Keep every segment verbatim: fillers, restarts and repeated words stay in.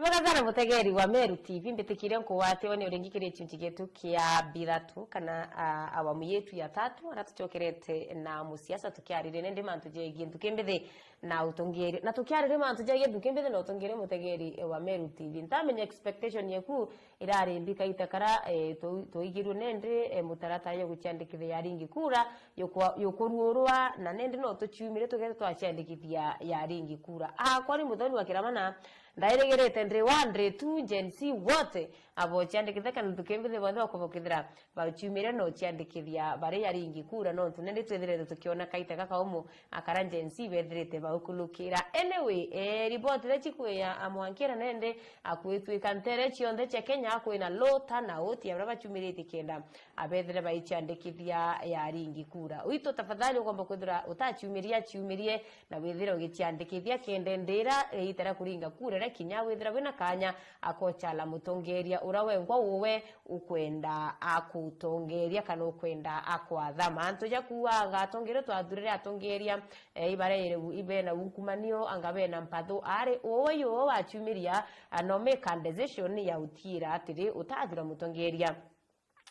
Bwega sana mutegeri wa Meru T V, mbitikirie nkugwate one uringi kiri gichunchi gietu kia bithatu kana, ah, awamu yetu ya tatu, aria tucokerete na musiasa tukiaririe nende mantu jegie nthuki mbithi na utongeria. Na tukiaririe mantu jegie nthuki mbithi na utongeria mutegeri, eh, wa Meru T V. Ntamenya expectation yeku irari mbi kaita kara, eh, tu-, twaigirwe nende, eh, mutaratara ya guciandikithia ya ringi kura, yukwa-, yukuruurwa, na nende no tuciumire tugete twaciandikithia ya ringi kura. Ah, kwani Muthoni wa Kiramana, ndairigirite ndi wa ndi tu Gen Z wote, abo ciandikithia kana ntuki mbithi bonthe bakuba kwithira baciumire no ciandikithia bari ya ringi kura, nontu nende twithirite tukiona kaita gaka umu akara Gen Z bethirite baukulukira. Anyway, eh, riboti iria cikwia amwankira nende akwitwika ntere cionthe cia Kenya kwina low turnout ya baria baciumiritie kenda abethire baiciandikithia ya ringi kura. Uitu tafadhali ugomba kwithira utaciumiria, ciumirie na withire ugiciandikithia kenda ndira, eh, itara kuringa kura iria kinya withira wina kanya akochala mutongeria uria wengwa uwe ukwenda akutongeria kana ukwenda akwathama. Antu ja kuuga atongeria twathurire atongeria, eh, ibara ire u-, ibena unkumanio, anga bena mpathu, ari uwe yo waciumiria, ah, no make a decision ya utiira atiri utathura mutongeria,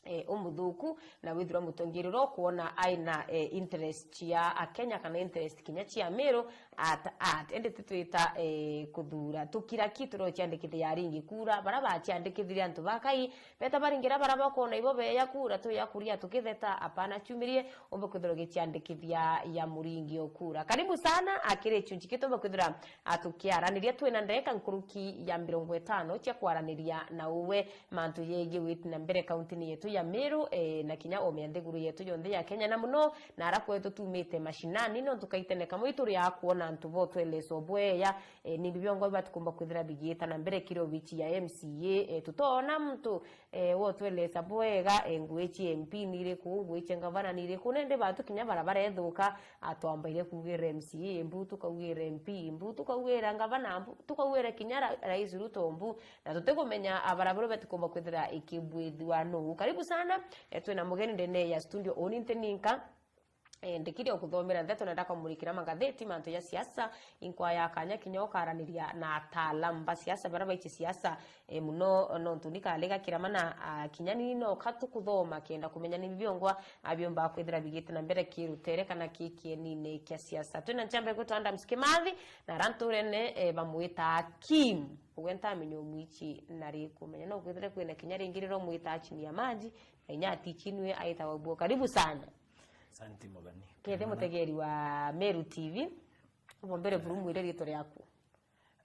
eh, umuthuku, na withira mutongeria uria ukwona aina, eh, interest cia Akenya kana interest kinya cia Meru at, at, ende titwita, eh, kuthura. Tukira ki turociandikithia ya ringi kura, bara baciandikithire antu bakai, beta baringira bara bakona ibo beya kura, tuya kuria tukitheta, apana ciumirie, umbe kwithirwa giciandikithia ya muringi o kura. Karibu sana, akiri chunchi kitu umbe kwithirwa atukiaraniria twina ndeka nkuruki ya mirongo itano cia kwaraniria na uwe mantu yegie witi na mbere kauntini yetu ya Meru, eh, na kinya omea nthiguru yetu yonthe ya Kenya, na muno na ara kwetu tumite mashinani, nontu kaitene kamwe ituri a kuona antu bo tweleso bweya, eh, ni bibiongwa bibatikumba kwithira bigiita na mbere kiri obichi ya M C A, eh, tutona muntu, eh, wotwelesa bwega, eh, ngui cia M P ni iriku, ngui cia ngavana ni iriku, nende batu kinya bara barethuka, atwambaire kuugira M C A mbu, tukaugira M P mbu, tukaugira ngavana mbu, tukaugira kinya ra-, Rais Ruto mbu, na tutikumenya abara baria batikumba kwithira ikibwithua nuu. Karibu sana, eh, twina mugeni ndene ya studio, uni nti ninka, eh, ndikiri o kuthomera ntheto na ndakamurikira magatheti, mantu ya siasa, inkwaya kanya kinya ukaraniria na ataalamu ba siasa, bara baichi siasa, eh, muno nontu ni kali gakirama na, ah, kinya ni no ka tukuthoma kenda kumenya ni biongwa, ah, biomba kwithira bigite na mbere kirutere kana ki kienine kia siasa. Twina nchambe gwitwa Adams Kimathi, na ara nturene, eh, bamwita Kim. Ugwe ntamenya umwichi na ri kumenya no kwithire kwina kinya ringi rira umwita chini ya maji, na inya atichinwe aitagwa buo. Karibu sana. Asante, Muthoni. Kethe mutegeri wa Meru T V, ubombere buru mwire riitwa riaku.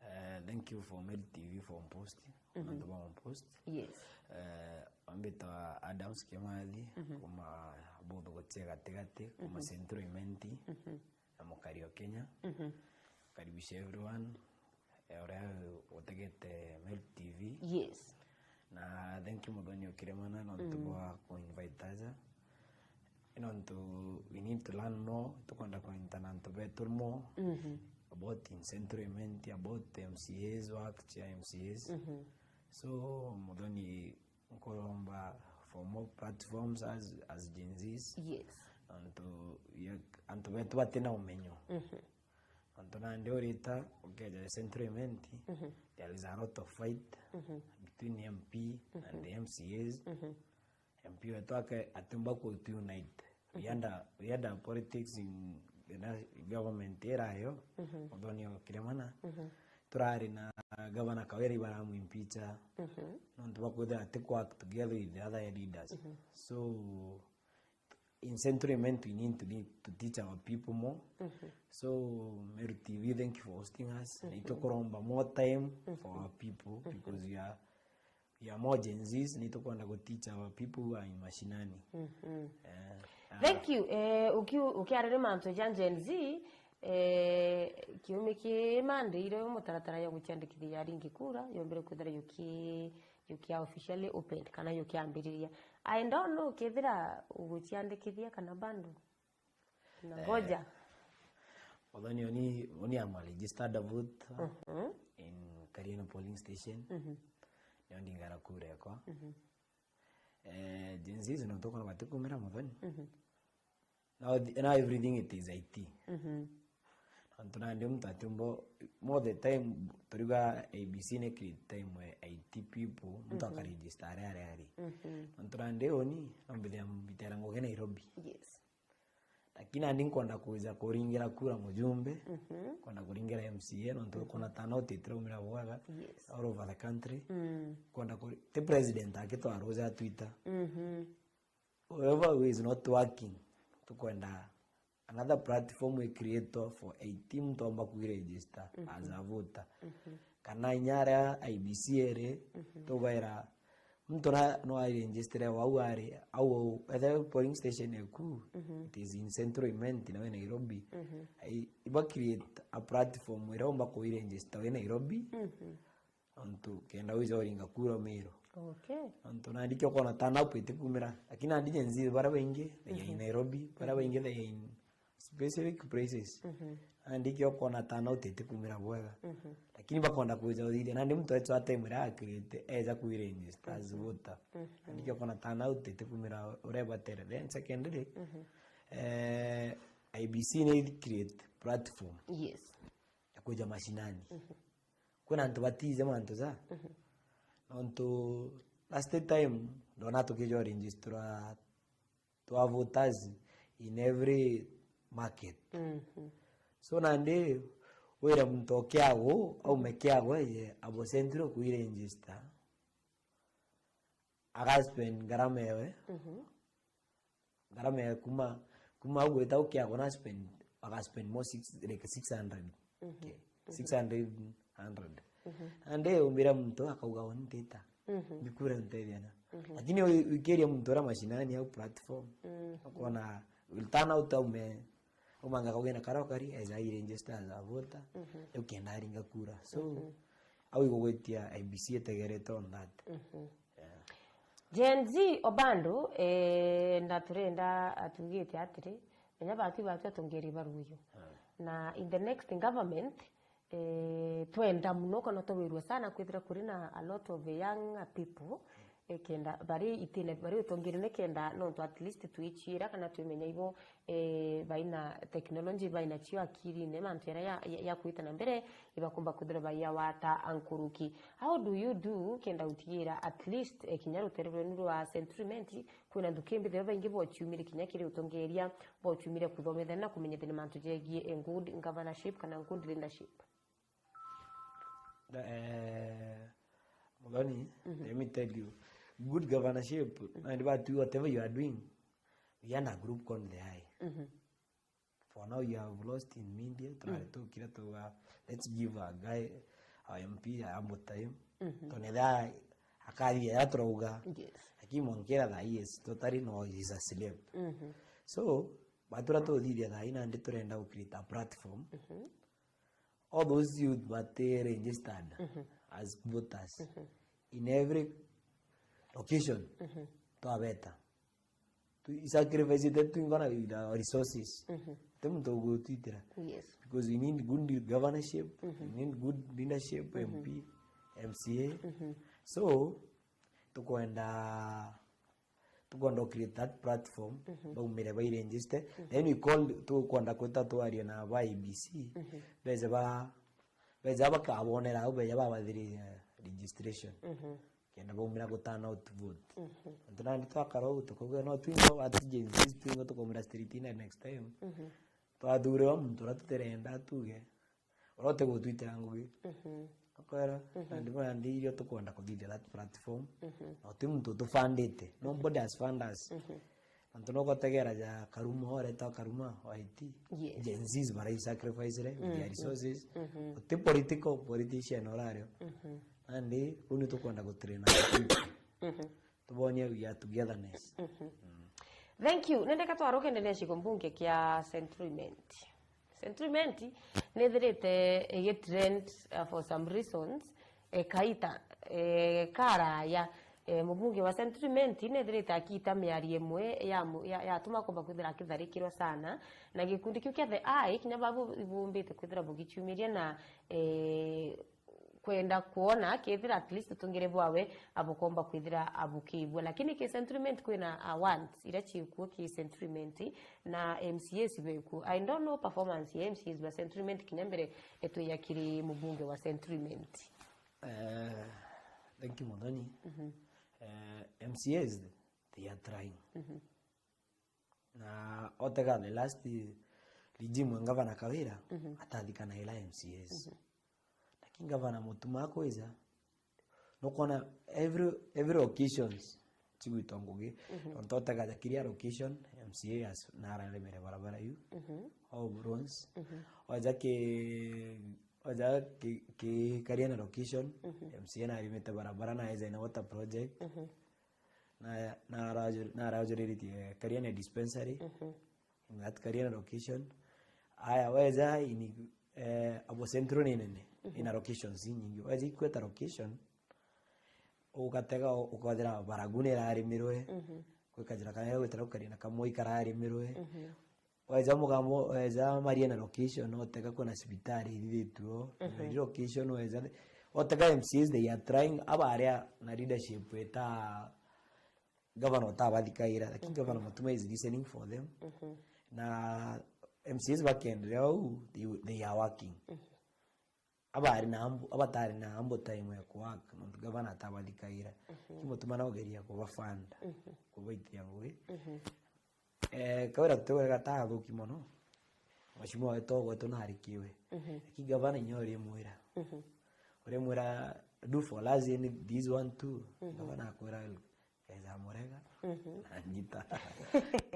Eh, thank you for Meru T V for post. Mhm. Antu ba post. Yes. Eh, ambitwa Adams Kimathi, mhm, kuma Buthu guchia gatigati, kuma, mhm, Central Imenti, mhm, na mukari o Kenya. Mhm. Karibisha everyone, eh, uria utegete Meru T V. Yes. Na thank you, Muthoni Okiremana, nontu, mm, bwa kuinvite aja. Nontu we need to learn more, tukwenda kunyita na antu betu more, mhm, about in Central Imenti, about M C As, work cia M C As. Mhm. So, Muthoni, nkuromba for more platforms as, as Gen Zs. Yes. Nontu ya, antu betu batina umenyo. Mhm. Antu nandi urita ukeja Central Imenti, mhm, there is a lot of fight, mhm, between M P, mhm, and the M C As. Mhm. M P wetu ake atumba ku unite. We, mhm, had a, we had a politics in the na-, government irayo, mhm, Muthoni Okiremana. Mhm. Turari na Governor Kawira ibaramwimpeacha. Mhm. Nontu bakwithira ati ku work together with the other leaders. Mhm. So, in Central Imenti we need to, need to teach our people more. Mhm. So, Meru T V, thank you for hosting us. Mhm. Na itukuromba more time, mhm, for our people, mhm, because we are, we are more Gen Zs, na itukwenda ku teach our people who are in mashinani. Mhm. Eh, ah. Thank you. Eh, uki-, ukiarire mantu ja Gen Z, eh, kiumi ki Monday ire mutaratara ya guciandikithia ya ringi kura yombire kwithira yuki-, yukia officially opened kana yukiambiriria. I don't know kethira uguciandikithia kana bado. Na, eh, ngoja. Although ni, ni, ni am a registered voter, mhm, in Karieno polling station. Mhm. Nio ndingara kura yakwa. Mhm. Eh, Gen Zs no tukona batikumira Muthoni. Mhm. Now, the, now everything it is I T. Mhm. Antu nandi muntu atiumba, most of the time, turiuga A B C ni create time we I T people, muntu akaregister aria ari ari. Antu nandi uni, no mbithia mbitera ngugi Nairobi. Yes. Lakini nandi nkwenda kuja kuringira kura mujumbe, nkwenda kuringira M C A, nontu ukona turnout itiraumira bwega all over the country. Nkwenda kuri-, ti president aki twaruja Twitter. Whatever way is not working, tukwenda another platform we create for A T M, muntu omba kwiregister as a voter. Kana inya aria I B C iri, tubaira muntu na no aregister wau ari, au, au, ethe polling station eku, it is in Central Imenti, nawe Nairobi. Ai, iba create a platform iria omba kuiregister we Nairobi. Nontu kenda wija uringa kura Meru. Okay. Nontu nandi kio kona turnout itikumira. Lakini nandi Gen Z baria baingi, they are in Nairobi, baria baingi, they are in specific places. Nandi kio kona turnout itikumira bwega. Lakini bakonda kwija uthithia. Nandi muntu wetu a time iria akirite, eja kwiregister as voter. Nandi kio kona turnout itikumira uria ibatere. Then secondly, eh, I B C ni create platform. Yes. Ya kuja mashinani. Kwina antu batiije mantu ja. Nontu last time, ndona tukija register twa voters in every market. So nandi, wira muntu o Kiagu, aume Kiagu, eje abo Central kuiregister. Agaspend ngarama ewe. Ngarama ya kuma, kuma au gwita ukiagwa na spend, aga spend more six, like six hundred. Okay. Six hundred, hundred. Nandi umbira muntu akauga, "Uni ntita. Mbikure ntethia na." Lakini u-, ukiria muntu uria mashinani au platform, ukona will turn out aume, umanga kaugena kara ukari, as I register as a voter, ukenda aringa kura. So, au igugwitia I B C etegerete on that. Yeah. Gen Z o bandu, eh, na turenda atugite atiri, menya batu batu atongeri baruyu. Na in the next government, eh, twenda muno kana twawirua sana kwithira kuri na a lot of young people, eh, kenda bari itine, bari utongeri ni kenda nontu at least twichira kana twimenya ibo eh, baina technology, baina cio akirine, mantu jaria ya, ya, ya kwita na mbere, ibakumba kwithirwa baiyawata ankuruki. How do you do kenda utigira at least, eh, kinya rutere rwenu rwa Century Mint, kwina nthuki mbithirwa baingi bochiumire kinya kiri utongeria, bochiumire kuthomethania na kumenyethania mantu jegie, eh, good governorship kana good leadership? Eh, Muthoni, let me tell you, good governorship, and about you, whatever you are doing, we are in a group called the I. For now, you have lost in media, turari tukira tuga, let's give a guy, our M P, a humble time. Tondu the I akathithia jaria turauga. Yes. Lakini mwankira thaa hii is totally no, he's a celeb. So, batura tuthithia thaa hii nandi turenda gu create a platform. All those youth bati registered as voters in every location, twabeta. Tu-, i sacrifice te twingi na with our resources. Ti muntu ugutwitira. Yes. Because we need good governorship, we need good leadership, M P, M C A. So, tukwenda tukwenda create that platform, baumire bairegister. Then we call, tukwenda kwita twaria na ba I E B C, beze ba, beze bakabonera au, beze babathiria registration. Kenda baumira gu turn out vote. Antu nandi twakara uu tukauga no twingo ati Gen Z twingo tukaumira street ine next time. Twathurirwa muntu uria tutirenda tuge, uria utigutwitira ngugi. Ukwera, na ndimo nandi irio tukwenda kuthithia that platform. Na uti muntu utufundite. Nobody has fund us. Antu no gutegera ja Karuma, ureta Karuma, wa I T. Yes. Gen Zs barai sacrifice re, with their resources. Uti political, politician urario. Nandi, uni tukwenda gutrain. Tubonie we are togetherness. Thank you. Nendeka twaruke ndene ya cigo mbunge kia Central Imenti. Central Imenti nithirite igitrend, uh, for some reasons, eh, kaita, eh, karaya. Eh, mubunge wa Central Imenti nithirite akita miario imwe ya mu-, ya, yatuma akomba kwithira akitharikirwa sana. Na gikundi kiu kia The Eye, kinya babu ibumbite kwithira bugichiumiria na, eh, kwenda kwona kethira at least tungire bwawe abukomba kwithira abukiibua. Lakini ki Century Mint kwina awards iria ciikuo ki Century Mint na M C As bekuo. I don't know performance ya M C As ba Century Mint kinya mbere etwija kiri mubunge wa Century Mint. Eh, thank you, Muthoni. Mhm. Eh, M C As, they are trying. Mhm. Na otega the last regime ya Gavana Kawira, mhm, atathikanagira M C As. Mhm. Lakini Gavana Mutuma akwija, nukwona every, every occasions, cigwitwa ngugi, mhm, tontu otega ja kiria location, M C A as, nararemere barabara yu, mhm, o Burons. Mhm. Oja ki, oja ki, ki Kariene location, mhm, M C A narimite barabara na eza ina water project. Mhm. Na, na arajur-, na arajuriritie Kariene dispensary, mhm, in that Kariene location. Aya, weza ini, eh, abo Central ni nene, mhm, ina locations inyingi. Weza ikweta location, ugatega u-, ukathira Baragu ni irarimirwe, mhm, gwikajira kana gwetera Kariene kamwe ikararimirwe. Mhm. Waja mugambo, waja Mariene location, otega kwina cibitari ithithitue, mhm, iri location, waja, otega M C As, they are trying, abaria na leadership eta governor utabathikaira, lakini, mhm, governor Mutuma is listening for them. Mhm. Na M C As bakenderea uu, they, they are working. Mhm. Abari na ambu-, abatari na ambu time ya kuwork, nontu gavana atabathikaira. Mhm. Kimutuma na ugeria kubafanda, mhm, kubaitia ngugi. Mhm. Eh, Kawira tutigwega ta athuki mono. Mheshimiwa wetu ogwetu narikiwe. Mhm. Lakini gavana inya urimwira. Mhm. Urimwira, "Do for us in this one too." Mhm. Gavana akwira, "Keza murega, mhm, na nyita."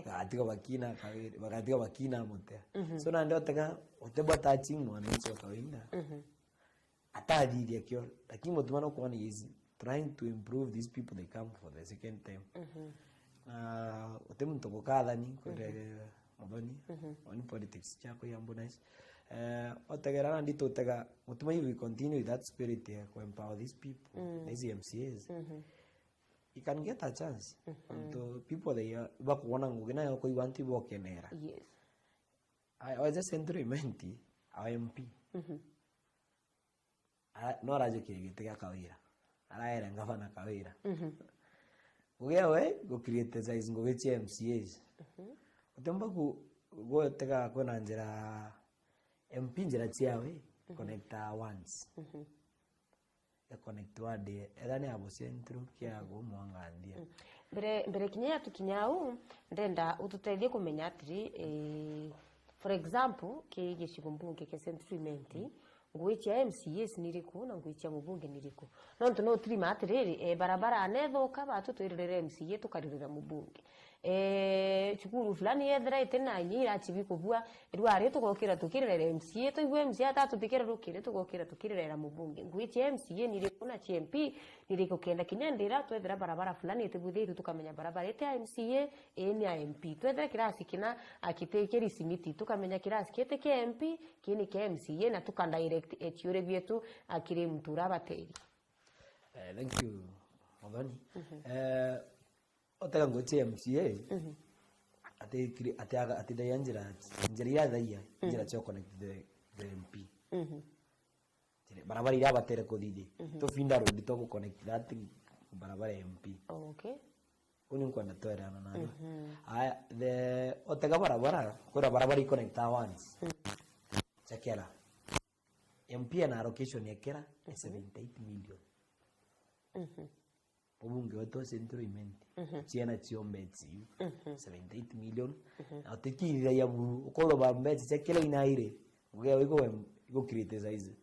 Bagatiga bakina Kawira, bagatiga bakina mutea. Mhm. So nandi otega, utebwa touching mwananchi wa kawaida. Mhm. Atathithia kio, lakini Mutuma no kwona he is trying to improve these people they come for the second time. Mhm. Na uti muntu gukathani kwire, mhm, Muthoni, mhm, on politics ciakwa ya ambulance. Eh, otegera nandi tutega, Mutuma, if we continue with that spirit ya ku empower these people, mm, these M C As, mhm, you can get a chance. Mhm. Onto people they are, bakuona ngugi nayo kuigua antu ibokenera. Yes. I, I was just sentiment, our M P. Mhm. Ara-, no arajukirie giti gia Kawira. Araere ngavana Kawira. Mhm. Ngugi ewe gu criticize ngugi cia M C As. Mhm. Utimba ku-, gutega kwina njira M P njira ciawe, mhm, connecta once. Mhm. E connect ward, etha ni abo Central, kiago, mwangandia. Mm. Mbere, mbere kinya ya tukinya au, ndenda ututethie kumenya atiri, eh, for example, ki gicigo mbunge kia Central Imenti, mm, ngugi cia M C As ni iriku na ngugi cia mubunge ni iriku? Nontu no utirima atiriri, eh, barabara nethuka, batu twirire M C A tukaririra mubunge. Eh, cukuru fulani yethira iti na inya irachibi kubua, riu ari tugokira tukirira M C A, twaigua M C A atatuthikira rukiri, tugokira tukirira mubunge. Ngugi cia M C A ni iriku na cia M P ni iriku? Kenda kinya ndira twethira barabara fulani itibwithiritwe tukamenya barabara iti ya M C A, ii ni ya M P. Twethira kirasi kina akiti kiri simiti, tukamenya kirasi kiti kia M P, kii ni kia M C A, na tuka direct echiuri bietu akiri muntu uria abateri. Eh, thank you, Muthoni. Mhm. Eh, Otega ngugi cia M C A, mhm, ati kiri-, ati aga-, ati thaia njira, njira iria thaia, mhm, njira cia connect the, the M P. Mhm. Njira, barabara iria abatere kuthithia. Mhm. To Finda Road, to gu connect that thing, barabara ya M P. Okay. Uni nkwenda twerana nayo. Mhm. Aya, the, otega barabara, kwira barabara i connect once. Mhm. Chekera. M P ena allocation ya kira, mhm, seventy-eight million. Mhm. Mubunge wetu wa Central Imenti, mhm, ciana cio mbeci iu, mhm, seventy-eight million, mhm, na utikiriragia buru, ukorwa ba mbeci cia kira inaire, ngugi yao igo, igo criticize.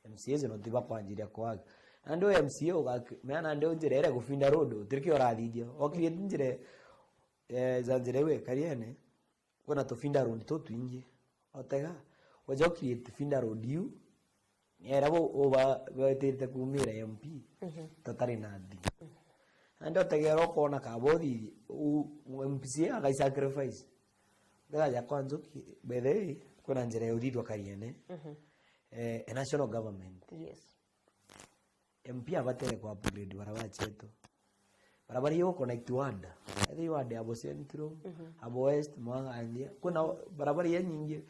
M C As no tiba kwanjiria kwaga. Nandi we M C A ugak-, mea nandi unjira ere gufinda road, utiriki urathithia. Okirite njira, eh, za njira iu ekariene, kwina tufinda road tutwingi. Otega, weja u create finda road iu, ni era bo, uba, betirite kumira M P, mhm, tutari na thi. Mhm. Nandi otegera ukona kabothi, u, M C A agai sacrifice. Ngetha ja kwa Njuki, by the way, kwina njira ya uthithwa Kariene. Mhm. Eh, a national government. Yes. M P abatere ku upgrade barabara cietu. Barabara iu connect ward. Ethira ward ya Abo Central, mhm, Abo West, Mwangandia. Kuna barabara iria nyingi,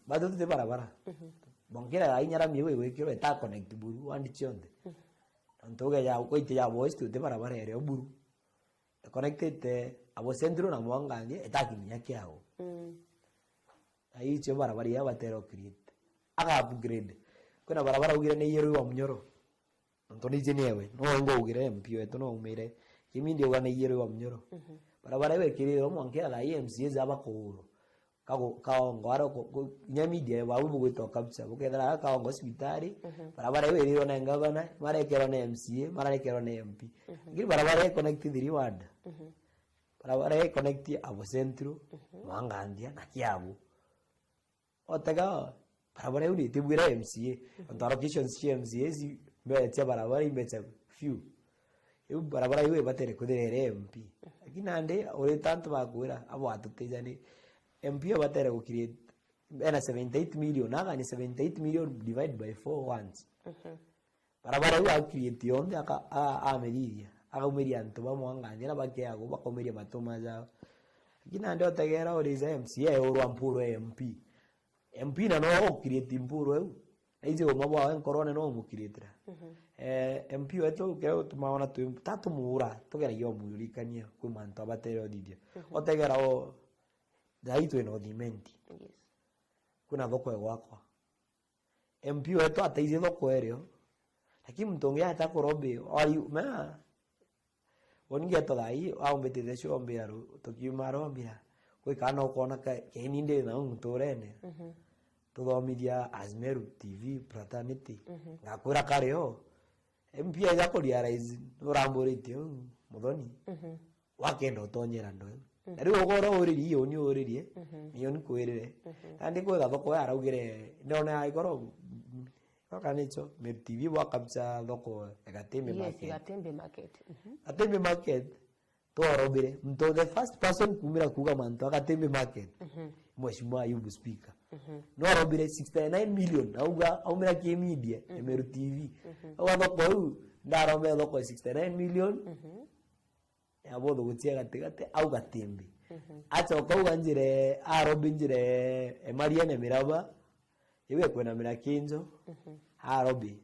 bado tuti barabara. Mhm. Bonkira ya inyarami iu igwikirwa ita connect buru wandi cionthe. Nontu ugeja gwaite ya West uti barabara irio buru. Connected abo Central na Mwangandia itakinya kiao. Mm. Na icio barabara iria batero create. Aga upgrade. Kwina barabara ugire ni yero wa Munyoro. Nontu nije ni ewe, no ngo ugire M P wetu no umire. Kimindi uga ni yero wa Munyoro. Mhm. Barabara iwe kiriro mwanke thaa ii M C As aba kuuro. Kago-, kaongo ara ko-, ko-, inya media bau bugwitwa capture. Bukethira kaongo cibitari, mhm, barabara iwe irirwo na ngavana, marekerwa na M C A, mararekerwa na M P. Mhm. Lakini barabara i connect three ward. Mhm. Barabara i connect abo Central, mhm, Mwangandia na Kiambu. Otega, barabara iu ni itibwira M C A. Mhm. Onto allocations cia M C A ci mbeca cia barabara i mbeca few. Iu barabara iu ibatere kwithira iri M P. Mhm. Lakini nandi urita antu bakwira, abo atutijani, M P abatere gukirite, ena seventy eight million, agani seventy eight million divide by four once. Mhm. Barabara iu akirite yonthe aka-, a-, ameriria, akaumiria antu ba Mwangandia na bakeago, bakaumiria matuma jao. Lakini nandi otegera uriza M C A urwa mpuru ya M P. M P na no ukirite mpuru iu. Na iji uma bwawe nkorone no umukiritira. Mhm. Eh, M P wetu kira utuma ona twi-, tatumuura, tugeragia umuririkania kwi mantu abatere uthithia. Mhm. Otegera o, thai twina uthimenti. Yes. Kwina thoko ya gwakwa. M P wetu ataithie thoko erio, lakini muntu ungi aeta kurobi, wari, mea, woni ngeto thai, aumbitite cio mbira ru, tukiuma rombira, gwi kana ukona ka-, keni ndi na muntu urene, mhm, tuthomithia Azmeru T V, fraternity, mhm, ngakwira kario, M P aija ku realize, nuramburitie uu, Muthoni. Mhm. Wakenda utonyera andu eu. Mhm. Na riu ugoro uririe, iyo ni uririe, mhm, niyo ni kwirire. Mhm. Kandi kwi gathoko we araugire, ndona igoro, mm, kaka nicho, Meru T V bwa capture thoko ya Gatimbi, yes, market. Gatimbi market. Mhm. Gatimbi market, twarobire. Muntu the first person kumira kuuga mantu a Gatimbi market. Mhm. Mheshimiwa Ayubu Speaker. Mhm. No arobire sixty nine million, auga, aumira ki media, mhm, ya Meru T V. Mhm. Auga thoko iu, ndarobire thoko ya sixty nine million. Mhm. Ya botho guchia gatigati, au Gatimbi. Mhm. Achoka auga njire, arobi njire, e, Mariene Miraba, iu ekwinamira kinjo, mhm, arobi.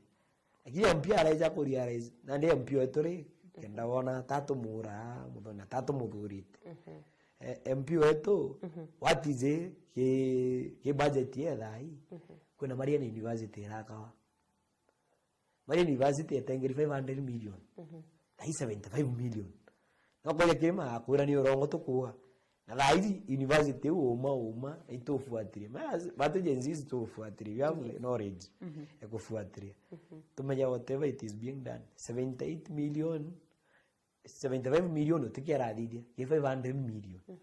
Lakini M P araija ku realize, nandi M P wetu ri, kenda wona tatumuura, Muthoni tatumuthurite. Mhm. Eh, M P wetu, mhm, watizi ki, ki budget ye thai, mhm, kwina Mariene University irakawa. Mariene University etengeri five hundred million. Mhm. Thai seventy five million. No kwaja kirima akwira ni urongo tukuuga. Na thaa ici university iu uma, uma, itufuatiria. Ma, batu Gen Z tufuatiria, we have, yes, knowledge, mhm, ya kufuatiria. Mhm. Tumenye whatever it is being done. Seventy eight million, seventy five million utikiarathithia, ki five hundred million. Mhm.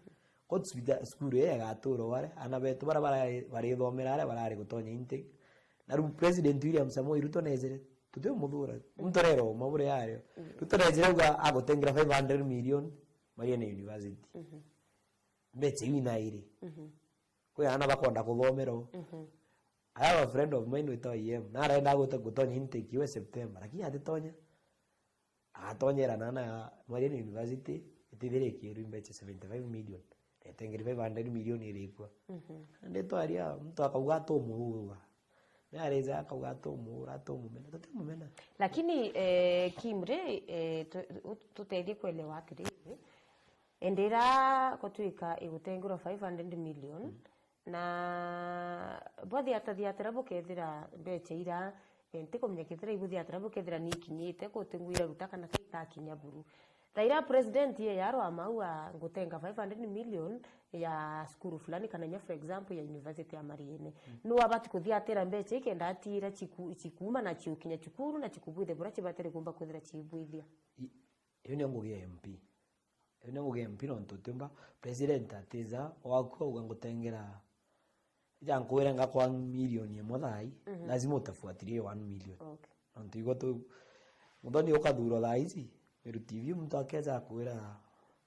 Ko cukuru iyo igaturwa ware, ana betu bara barari, barithomera aria barari gutonya intake. Na riu President William Samoei Ruto nejire, tutiumuthura. Mhm. Muntu areroma buri ario. Mhm. Ruto nejire auga agutengera five hundred million Mariene University. Mhm. Mbeca iu inairi. Mhm. Kwi aana bakwenda kuthomera o. Mhm. I have a friend of mine witwa I M. Na arenda gute-, gutonya intake iwe September, lakini atitonya. Agatonyera na, na Mariene University, itithire ikirwi mbeca seventy five million. Etengeri five hundred million irikwa. Mhm. Ndi twaria, muntu akauga atumuura. Ni arija akauga atumuura, atumumena, tutimumena. Lakini, eh, Kim ri, eh, tu-, tu-, tutethie kuelewa atiri, endera gutwika igutengurwa five hundred million, mm, na bwathiatathiatira bukethira mbeca ira, eh, ntikumenya kethira ibuthiatira bukethira ni ikinyite, gutingwira ruta kana ka itakinya buru. Thaira president ye yarwa mau a ngutenga five hundred million ya cukuru fulani, kana nya for example ya university ya Mariene. Mm. Nu abati kuthiatira mbeca ikenda atira chiku-, chikuma na chiukinya cukuru na chikubwithe bura chibatire kumba kwithira chibwithia. I-, iyo ni ngugi ya M P. Iyo ni ngugi ya M P nontu utiumba, president atiza, waku auga ngutengera, ja nkwire ngakwa million imwe thai, mhm, lazima utafuatilie one million. Okay. Nontu igwe tu, Muthoni ukathurwa thaa ici, Meru T V, muntu akeja akwira,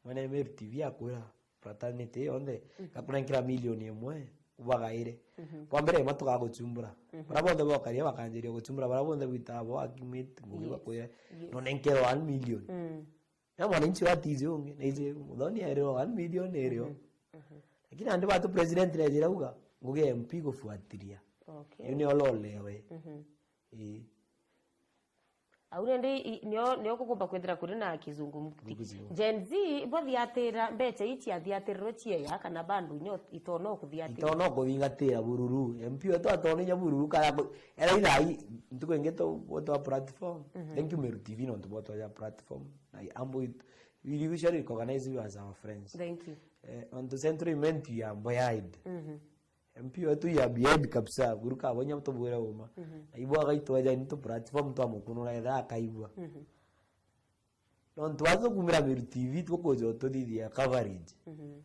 mwene Meru T V akwira, fraternity yonthe, mm, ngakunenkera million imwe, ubagaire. Mhm. Bwa mbere, ima tugaguchumbura. Mhm. Baria bonthe bokaria bakanjiria guchumbura, baria bonthe bwitaga bo akimit, ngugi, yes, bakwire, yes, nonenkerwa one million. Mm. Na mwananchi watizi ungi, na iji Muthoni erio one million erio. Mhm. Mhm. Lakini andi batu president nejire auga, ngugi ya M P gufuatilia. Okay. Iu nio lolewe. Mhm. Ii. Au nindi i-, nio, nio kukumba kwithira kuri na kizungu. Kizungu. Gen Z, bo thiatira, mbecha ici athiatirirwe cieya, kana bandu nyo itona kuthiatira? Itona kuthingatira bururu. M P wetu atona inya bururu, kana ku-, era ithai, ntuku ingi tu-, twa platform. Mhm. Thank you, Meru T V, nontu bwa twaja platform. Na ambo it-, we usually recognize you as our friends. Thank you. Eh, onto Central Imenti ya Mboyaid. Mhm. M P wetu ya behind kabisa, guru kabo inya tubwire uma. Mhm. Na ibwa gaitwa ja into platform twa mukunura etha akaigua. Mhm. Nontu watu kumira Meru T V tukuja tuthithia coverage. Mhm.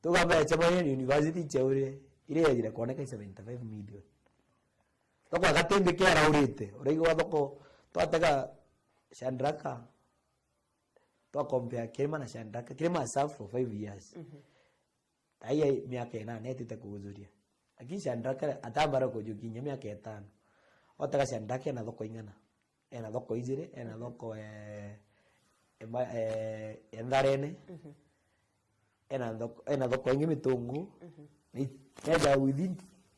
Tugamba ya Chamanian University cheure, ire yajire kuoneka seventy-five million. Thoko ya Gatembe kera urite, uraigua thoko twatega Shandraka, twa compare Kirima na Shandraka, Kirima serve for five years. Mhm. Ai, ai, miaka inana etite kuujuria. Lakini Shadraka atambara kujukia inya miaka itano. Otega Shadraka ena thoko ing'ana. Ena thoko ijiri, ena thoko, eh, ema-, eh, ya Ntharene. Mhm. Ena thoko, ena thoko ingi Mitungu. Mhm. Ni, eja within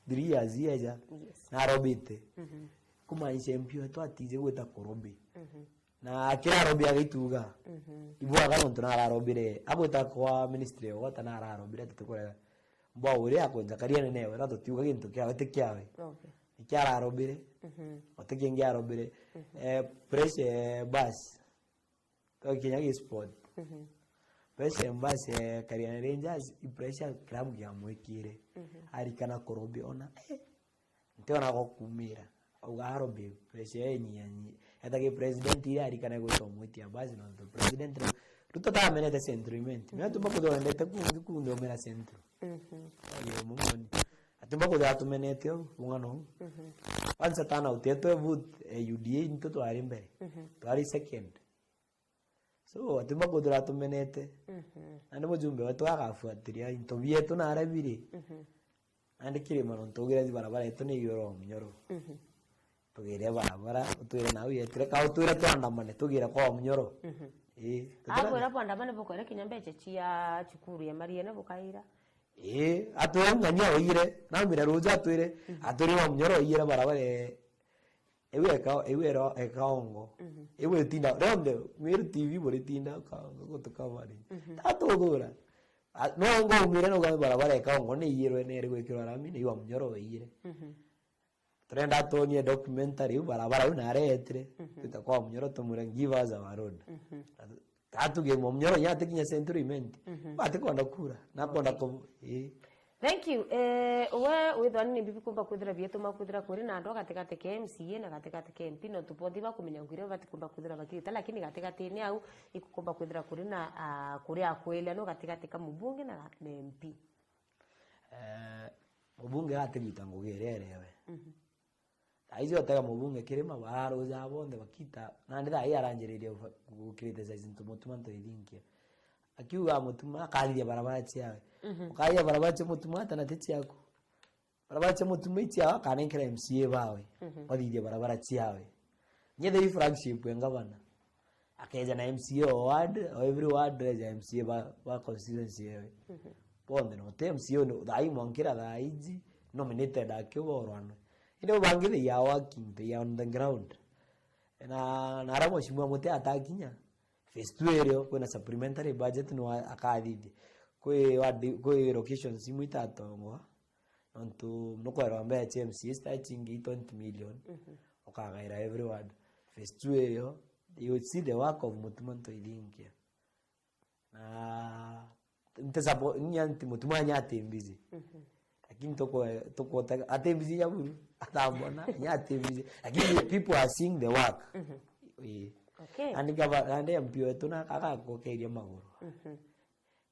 three years eja. Yes. Na arobite. Mhm. Kumaanisha M P wetu atiji gwita kurobi. Mhm. Na kira arobi agituga, mhm, ibwaga nontu nararobire, agwita kwa ministry ya ugwata nararobire, tutikurega. Mbwa uria akwenja karia nenewe, na tutiuga gintu kiawe ti kiawe. Okay. Ni kia ararobire, mhm, o ti kingi arobire. Mhm. Eh, pressure, eh, bus. To kinya gi sport. Mhm. Pressure, bus, eh, Kariana Rangers, i pressure club giamwikire. Mhm. Arikana kurobi ona, eh, ntiona gwa kumira. Auga arobi pressure enyianyi. Eta ki president ira arikane gwita umwitia basi nontu president ru-, Ruto tamenete Central Imenti. Mimi atumba kuthondete kungi kungi omera Central. Mhm. Ayo mumoni. Atumba kuthondete atumenete u, ungano. Mhm. Kwanza turnout yetu e vote, eh, U D A nito twari mbere. Mhm. Twari second. So, atumba kuthondete atumenete. Mhm. Na ni mujumbe wetu agafuatilia into bietu na aria biri. Mhm. Nandi kirima nontu ugire barabara yetu ni iyurwa munyoro. Mhm. Tugire barabara, utwire nau yetire, ka utwire twandamane, tugire kwa munyoro. Mhm. Ii, tutira- Agwira bwandamane bukwere kinya mbecha cia cukuru ya Mariene bukaira. Ii, atwire ng'ania oire, naumire ruja atwire, mhm, atwire wa munyoro oire barabara e-, Iu eka, iu era eka ongo. Mhm. Iu itinda, rionthe, Meru T V buritinda ka-, gutuka bari. Mhm. Tatuthura. A, no ongo umire no ugabe barabara eka ongo ni iyirwe ni iri gwikirwa rami, ni iwa munyoro waiyire. Mhm. Turenda tuonie documentary, iu barabara iu naretire. Mhm. Twita kwa munyoro tumwire, "Give us our road." Mhm. Atu-, Tatuge munyoro inya atikinya Central Imenti. Mhm. Batikwenda kura, nakwenda ku-, ii. Thank you. Eh, we withwa ni mbibi kumba kwithira bietuma kwithira kuri na andu gatigati ka M C A na gatigati ka M P, no tubothi bakumenya ngwire batikumba kwithira bakirita, lakini gatigati ni au ikukumba kwithira kuri na, ah, kuri akwele no gatigati ka mubunge na, na M P. Eh, mubunge atirita ngugi iria erewe. Mhm. Thaa ici otega mubunge Kirima, bararuja bonthe bakita, nandi thaa ii aranjiriria gu-, gu-, criticize ntu Mutuma ntu ithinkia. Akiuga Mutuma akathithia barabara ciawe. Mhm. Ukathithia barabara cia Mutuma ata na ti ciaku. Barabara cia Mutuma i ciawe, akanenkera M C A bawe. Mhm. Bathithia barabara ciawe. Nye the flagship ya ngavana. Akeja na M C A o ward, o every ward, eja M C A ba, ba constituency yewe. Mhm. Bonthe no te M C A ni, thaa ii mwankira thaa iji, nominated akio borwanwe. Indi bangi they are working, they are on the ground. Na, na ara mheshimiwa Mutea atakinya, phase two irio, kwina supplementary budget no a-, akathithia. Kwi ward, kwi locations imwe itatongwa, nontu nukwerwa mbeca cia M C A cita chingi twenty million, mhm, ukagaira every ward. Phase two irio, you will see the work of Mutuma Ntoithinkia. Na nti sabo-, inya nti Mutuma inya ati busy. Mhm. Lakini tuko-, tukotega, ati busy ya buru, atambona, inya ati busy. Lakini people are seeing the work. Mhm. Ii. Okay. Nandi gava-, nandi M P wetu na agakokeria maguru. Mhm.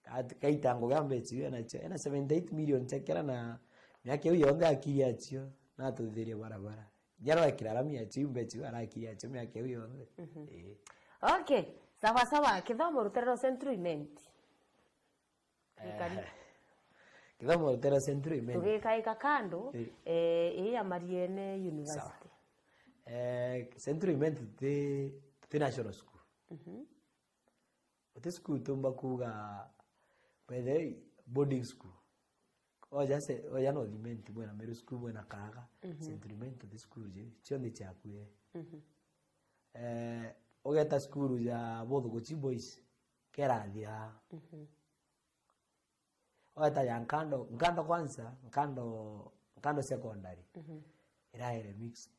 Kat-, kaita ngugi ya mbeca iu enacio, ena seventy eight million cia kira na miaka iu yonthe akiri acio, na atuthithirie barabara. Inya arekira rami acio, iu mbeca iu arakiri acio miaka iu yonthe. Mhm. Ii. Okay, sawa sawa, kithomo rutere rwa Central Imenti. Gikari. Eh, kithomo rutere rwa Central Imenti. Tugikaika kando, ii, eh, ii ya Mariene University. Sawa. Eh, Central Imenti ti, ti national school. Mhm. Guti cukuru tumba kuuga, by the way, boarding school. Oja se-, oja North Imenti, mwena Meru School, mwena Kaaga, Mhm. Saint Clement, the school je, cionthe ciakuire. Mhm. Eh, ugeta cukuru ja Bothuguchi Boys, kerathira. Mhm. Ugeta ja Nkando, Nkando kwanza, Nkando, Nkando Secondary. Mhm. Iraere mixed.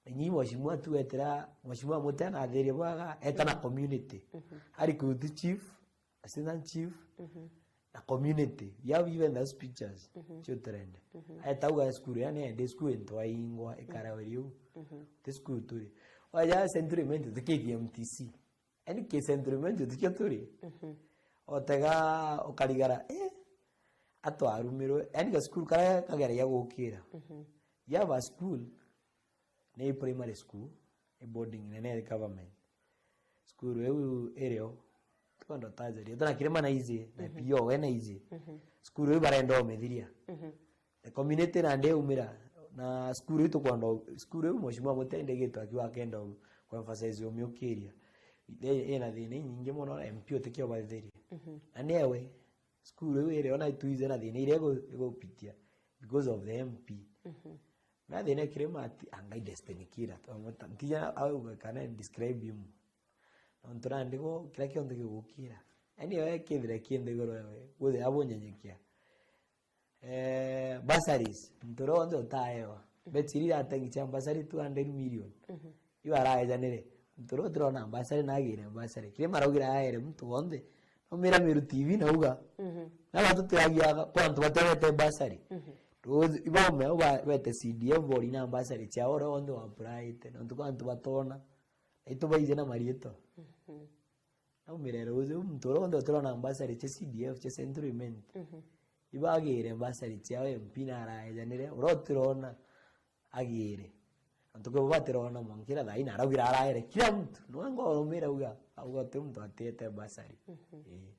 Na inyi mheshimiwa tu etera, mheshimiwa Mutea na athirie bwaga, eta na community. Mhm. Ari kutu chief, assistant chief, Mhm. na community. You have even those pictures. Mhm. Cio turende. Mhm. Aetauga cukuru, yani ende cukuru ntwaingwa, ikarawe riu. Mhm. Ti cukuru turi. Waja Central Imenti, ti K T M T C. Yani ki Central Imenti, tikio turi. Mhm. Otega, ukarigara, eh, atwarumirwe. Yani ga cukuru karia kageragia gukira. Mhm. You have a school, ni primary school, ni boarding, na ni government. Cukuru iu irio, tukwenda utajaria, tuna kirima na iji, na Mhm. P O we na iji. Mhm. Cukuru iu barenda umithiria. Mhm. The community nandi yaumira, na cukuru iu tukwenda u-, cukuru iu Mheshimiwa Mutea ndigitwe akiuga akenda u-, ku emphasize umiukiria. I-, ina thina inyingi mono, M P utikio bathiria. Mhm. Na niewe, cukuru iu irio na itwize na thina iria igu-, igupitia because of the M P. Mhm. Na thina kirima ati, anga i destiny killer. Ntija au kana describe him. Nontu nandi go, kira kionthe gigukira. Yani we kithire ki nthiguru ewe, guthira bunyenyekia. Eh, bursaries, muntu uria wonthe utaewa. Betiri iratengi cia bursary two hundred million. Mhm. Iu araejanire. Muntu uria utirona bursary na agire bursary. Kiri maraugire aere muntu wonthe. Nomira Meru T V nauga. Mhm. Na batu tiragia kwa antu baterete bursary. Mhm. Ruuji, ibaume au ba-, bete C D F bori na bursary ciao uria wonthe wa applyite. Nontu kwa antu batona. Na itubaije na marietwa. Mhm. Naumire ruuji, muntu uria wonthe utirona bursary cia C D F, cia Central Imenti, Mhm. ibagire bursary ciao M P na araejanire, uria utirona agire. Antu kwi bo batirona mwanka ira thaa ina, araugire araere kila muntu. Niwe ngoromire auga, auga uti muntu atiete bursary. Mhm. Ii.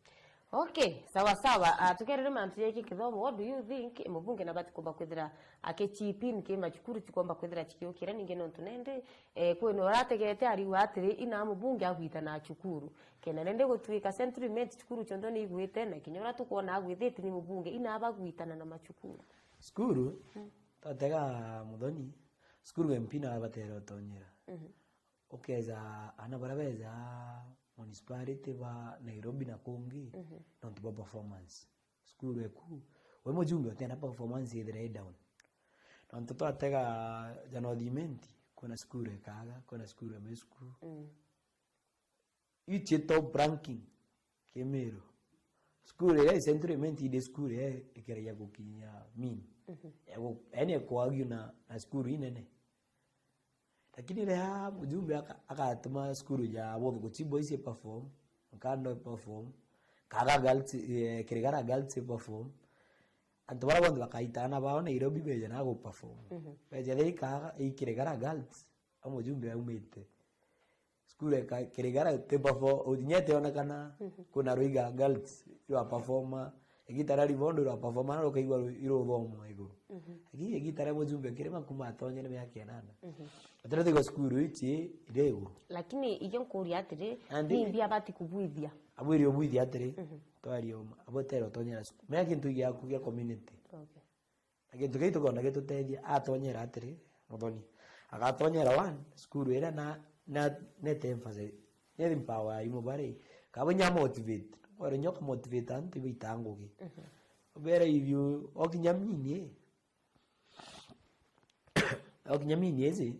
Okay, sawa sawa. Ah, tukerere mantu ya iki kithomo, what do you think mubunge nabati kumba kwithira akichip in ki macukuru chikomba kwithira chikiukira ningi nontu nende, eh, kwina urategete ariuga atiri, ina mubunge agwitana na cukuru. Kenda nende gutwika Central Imenti cukuru cionthe ni igwite, na kinya uria tukwona agwithite ni mubunge, ina bagwitana na macukuru. Cukuru, Mm. twatega Muthoni, cukuru M P na abatere utonyera. Mhm. Ukeja ana baria beja municipality ba Nairobi na kungi, Mhm. nontu bwa performance. Cukuru eku, we mujumbe utienda performance ithire i down. Nontu twatega ja North Imenti, kwina cukuru ikaga, kwina cukuru ya Meru School. Mm. Iu ci top ranking, Kimiru. Cukuru iria i Central Imenti indi cukuru iria ikeragia gukinya mean. Mhm. Ya gu-, yani ikuagio na, na cukuru inene. Lakini riria mujumbe aka-, agatuma cukuru ja Bothuguchi Boys i perform, Nkando i perform, Kaaga Girls, eh, Kirigara Girls i perform, antu baria bonthe bakaita ana bao Nairobi beje na gu perform. Mhm. Beje ria i Kaaga, i Kirigara Girls, au mujumbe aumite. Cukuru eka Kirigara ti perform, unyete onekana, Mhm. kuna Ruiga Girls, ira performa, Igita ria Ribondo ira performa, na rukaigua ru-, iruthomwa iguru. Mhm. Lakini igita ria mujumbe Kirima kuma atonyere miaka inana. Mhm. Atira tigwa cukuru ici iri iguru. Lakini iyo nkuria atiri, Andi- ni mbi abati kubwithia? Abwiri ubwithia atiri, Mhm. twaria uma, abo tere utonyera cukuru. Menya kintu giaku gia community. Okay. Na gintu kiu tukwenda gitutethia, atonyera atiri, Muthoni. Agatonyera one, cukuru iria na, na, nete emphasize, ne empower ya imwe bari. Kaba inya motivate. Kwere nyoka motivate antu ibaita ngugi. Mhm. Ubere ivyo, okinya mini, okinya mini iji,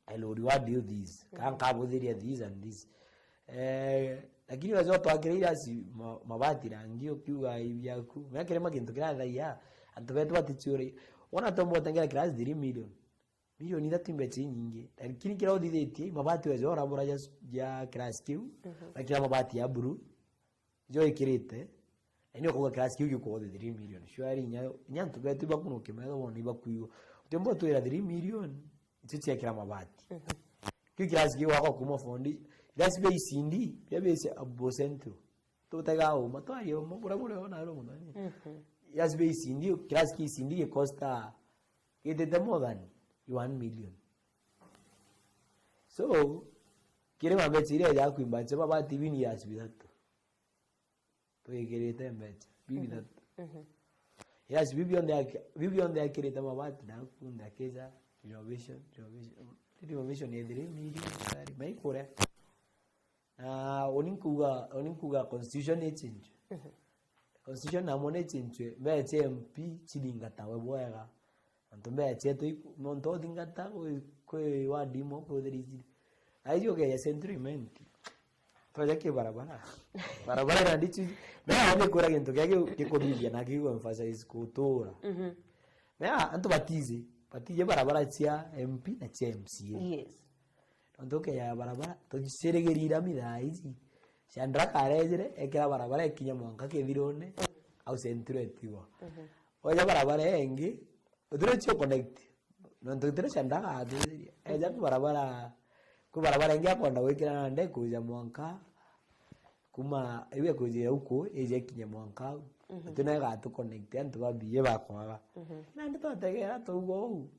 I will reward you this. Ka nkabuthiria this and this. Eh, lakini wazee twakire irasi ma-, mabati rangi ukiuga ibiaku. Mea kirema kintu kirathaia, antu betu batichiuri. Wona tomba utengera class three million. Milioni ithatu imbecha inyingi. Lakini kira uthithitie, mabati wazee urabura ja, ja class kiu, Mhm. na kira mabati ya blue. Jo ikirite, na ni ukuga class kiu gikuothe three million. Surely inya, inya antu betu ibakunuke metho bono ibakuigua. Utimba utwira three million, icio ciekira mabati. Mhm. Kiu class kiu gwakwa kuma fondi, class bia icindi, bia bia cia Abbo Central. Tutega uma, twaria uma, bura bure ona ro muthoni. Mhm. Class bia icindi, class kia icindi gikosta, gitite more than one million. So, kiri mabeti iria ya kuimba, chaba bati bini ya sibitatu. Twikirite mbecha, bibi Mhm. thatu. Mhm. Yes, biu bionthe aki-, biu bionthe akirite mabati na kunthe akija renovation, renovation, renovation ya three million tayari, maikure. Na uni nkuga, uni nkuga constitution ichinchwe. Mhm. Constitution namo nichinchwe, mbeche M P chithingatawe bwega. Antu mbeche tu iku-, nontu uthingata kwi, kwi ward imwe kwi thiri chiri. Aiji ukeja Central Imenti. Twaja ki barabara. Barabara na ndichi. Na ande kura gintu kia gi-, gikuthithia na kiu emphasize kutura. Mhm. Na antu batizi, batizi barabara cia M P na cia M C A. Yes. Nontu ukeja barabara, tucirigirira mithaa iji. Shandra karejire, ekira barabara ikinya mwanka Kithirune, au Central etigwa. Mhm. Oja barabara ingi, utire cio connect. Nontu utire Shandra gatwiririe. Eja ku barabara, ku barabara ingi akwenda gwikira nande kuja mwanka, kuma iwe kujia uku, ije ikinye mwanka au. Mhm. Uti nayo gatu connect antu ba B A bakwaga. Mhm. Nandi twategera tauga uu.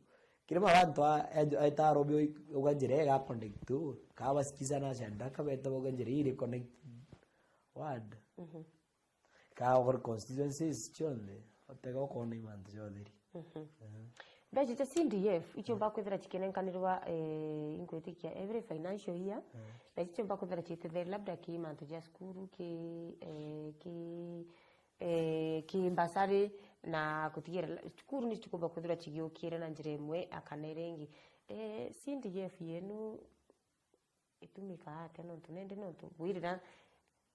Kiri mara antu a, a, a, aita arobi uga njira iga connect tu, ka basikiza na Shandra kabeta bauga njira iri connect ward. Mhm. Ka over constituencies cionthe, otega ukona imantu cia utheri. Mhm. Eh. Mbeca cia C D F, icio mbakwithira cikinenkanirwa, eh, inkwitikia every financial year. Eh. Mbeca icio mbakwithira ciititheri labda ki mantu ja cukuru, ki, eh, ki, eh, ki mbasari na kutigirira la-, cukuru ni cikumba kwithirwa cigiukire na njira imwe kana iria ingi. Eh, C D F yenu itumikaga atia nontu nindi nontu bwirira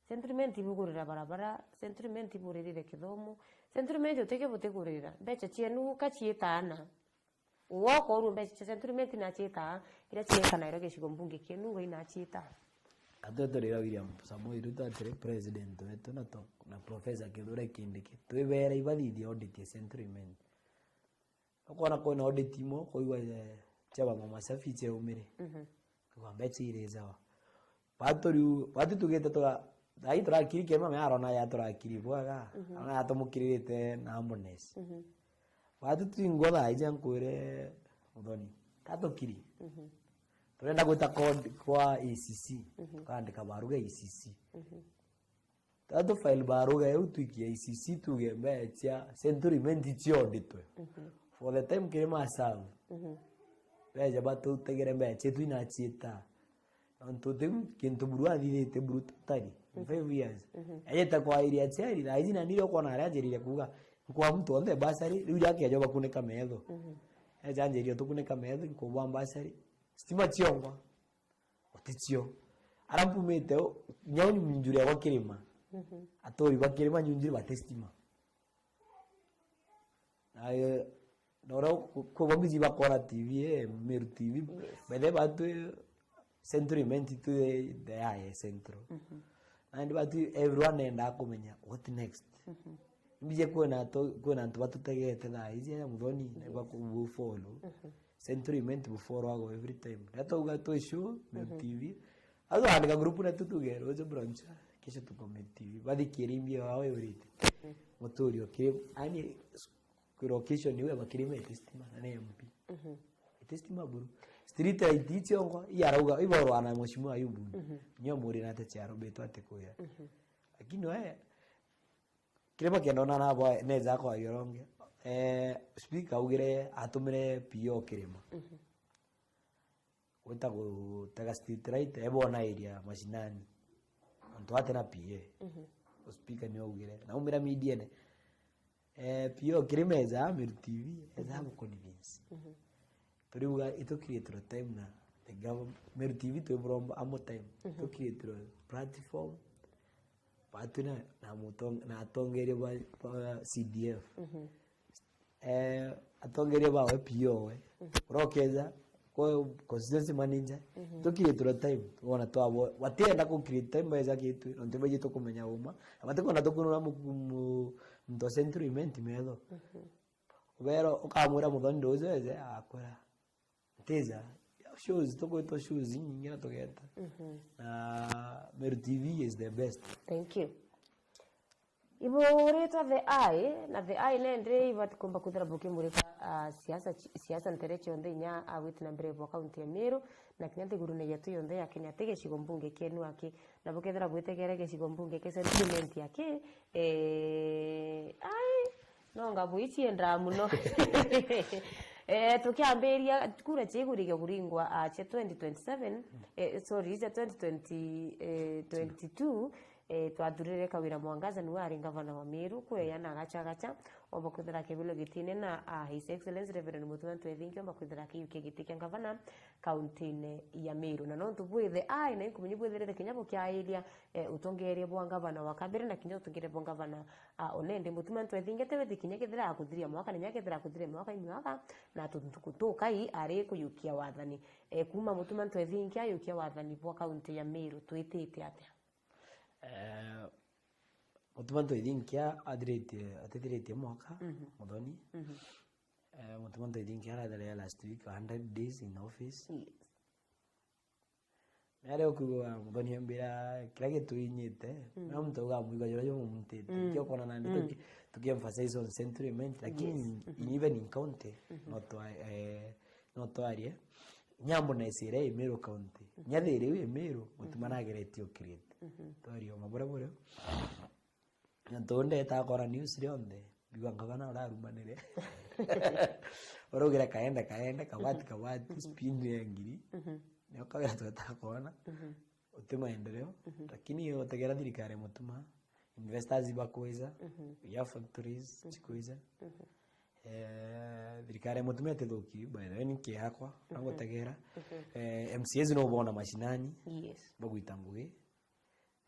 Central Imenti ibugurira barabara, Central Imenti iburirire kithomo, Central Imenti utige butigurira mbeca cienu ka ciitaana. Uwe ukoorua mbeca cia Central Imenti na ciitaa, iria cieka nairo gicigo mbunge kienu Ngai na ciitaa. Atwe turira William Samoei Ruto atiri president wetu na to-, na Professor Kithure Kindiki. Twibere ibathithie audit ya Central Imenti. Ukoona kwina audit imwe, ukoigua, eh, cia Mama Masafi ciaumire. Mhm. Ukaigua mbeca iri sawa. Batu riu, batu tugite tura-, thaai turakiri kiri mama arona ya turakiri bwega, mhm, arona ya tumukiririte na ambulance. Mhm. Batu twingwa thaai ja nkwire Muthoni, tatukiri. Mhm. Turenda gwita code kwa A C C, mhm, tukaandika baruga A C C. Mhm. Tatu file baruga iu twikie A C C tuge mbeca cia Central Imenti cionditwe. Mhm. For the time kiri masabu. Mhm. Mbeca batutegere mbeca cietu inaciita. Nontu ti kintu buru athithite buru totally. In, mhm, five years. Mhm. Ejete kwa area ciari, thaa ici na nire ukona aria anjirire kuuga, nkwa muntu onthe basari, riu ria akeja bakunika metho. Mhm. Eja anjiria tukunika metho, nkubwa basari. Stima ciongwa. Uticio. Ara mpumite u, nyau nyunjuri agwa kirima. Mhm. Aturi ba kirima nyunjuri bati stima. Na, eh, na uria ku-, ku-, kwa mbiji bakora T V, eh, Meru T V. Yes. By the way, batu, eh, Central Imenti tu, eh, the eye Central. Mhm. And batu, everyone enda kumenya what next. Mhm. Mbije kwina to-, kwina antu batutegete thaa ici ya Muthoni, na, yes, bakubu follow. Mhm. Central Imenti bu follow ago every time. Na twauga twi show, Meru, mhm, T V. Azo andika group na tutuge, rojo broncha, kisha tuko Meru T V. Bathikiri mbia wao yurite. Mhm. Muturio kiri, ani, ku location iwe bakiri me testima, na ni M P. Mhm. Testima buru. Street light icio ngo, iya arauga, ibo rwana mheshimiwa Ayubu. Mhm. Nyo muri na te ciaro betu ate kuya. Mhm. Lakini we, Kirima kenda ona nabo neza kwa Gioronge. Eh, speaker augire atumire P O Kirima. Mhm. Gwita gutega street light, ebo na area mashinani. Antu ate na P A. Mhm. Speaker ni augire. Na umira media ne. Eh, P O Kirima eza Meru T V, eza, mhm, abo convince. Mhm. Turiuga itukiritirwe time na the government, Meru T V twi buromba amo time. Mhm. Itukiritirwe platform, batu na, na mutong-, na atongeria ba, ba C D F. Mhm. Eh, atongeria bawe P O we. Mhm. Urokeza, kwa constituency manager, mhm, tukiritirwe time, wona twabo, batienda ku create time baeza kitwe, nontu baiji tukumenya uma, na batikwenda tukunura mu-, mu-, muntu wa Central Imenti metho. Mhm. Ubero, ukamwira Muthoni nduju eze, akwira, Ntiza, shows, tukwitwa shows inyingi na tugeta. Mhm. Na Meru T V is the best. Thank you. Iburitwa The Eye, na The Eye nende ibati kumba kwithira bukimurika, ah, siasa chi-, siasa ntere cionthe inya agwiti na mbere bwa kaunti ya Meru, na kinya nthigurune yetu yonthe ya Kenya, ti gicigo mbunge kienu aki, na bukethira bwitegere gicigo mbunge kia Central Imenti aki, eh, ai, No, ngabo iciendaa muno. Eh, tukiambiria kura ciigurigia kuringwa, ah, cia twenty twenty-seven, eh, sorry, cia twenty twenty, eh, twenty-two, eh, twathurire Kawira Mwangaza niwe ari ngavana wa Meru, kweya na gacha gacha, omba kwithira akibilo gitine na, ah, His Excellency Reverend Mutuma Ntwethingi omba kwithira akiyukia giti kia ngavana kaunti-ini ya Meru. Na nontu bwithe, ai, na inkumenya bwithirite kinya bukiairia, eh, utongeria bwa ngavana wa kabere na kinya utongeria bwa ngavana, ah, Onendi, Mutuma Ntwethingi atiwiti kinya kethira akuthiria mwaka, na kinya kethira akuthiria mwaka imwaka, na tuntuku tukai ari kuyukia wathani. Eh, kuma Mutuma Ntwethingi ayukia wathani bwa kaunti ya Meru, twitite atia? Eh, Mutuma Ntwethingi athiritie, atithiritie mwaka, Mhm. Muthoni. Mhm. Eh, Mutuma Ntwethingi arathiria last week, hundred days in office. Yes. Naria ukiuga Muthoni ambira kiria gituinyite, Mm. na muntu auga amwigua juria jumumutite. Mm. Kio kona nandi Mm. tuki, tuki emphasize on sentiment, lakini Yes. in, Mhm. even in county, Mhm. no twa-, eh, no twarie. Nyambo na isire i Meru County. Mhm. Nyathiri iu i Meru, Mutuma Mhm. nageretie ukirite. Mhm. Twarie uma buria burio. Na ntu ndeta akora news rionthe, mbigua ngavana urarumanire. Uraugira kaende, kaende, kabati, kabati, Mhm. speed ya ngiri. Mhm. Nio kawira tweta kwona. Mhm. Uti maendeleo. Mhm. Lakini utegera thirikari ya Mutuma, investors bakwija, Mhm. ya factories Mhm. cikwija. Mhm. Eh, thirikari ya Mutuma itithuki, by the way, ni kiakwa, Mhm. nagutegera. Mhm. Eh, M C As no bona mashinani, Yes. bagwita ngugi.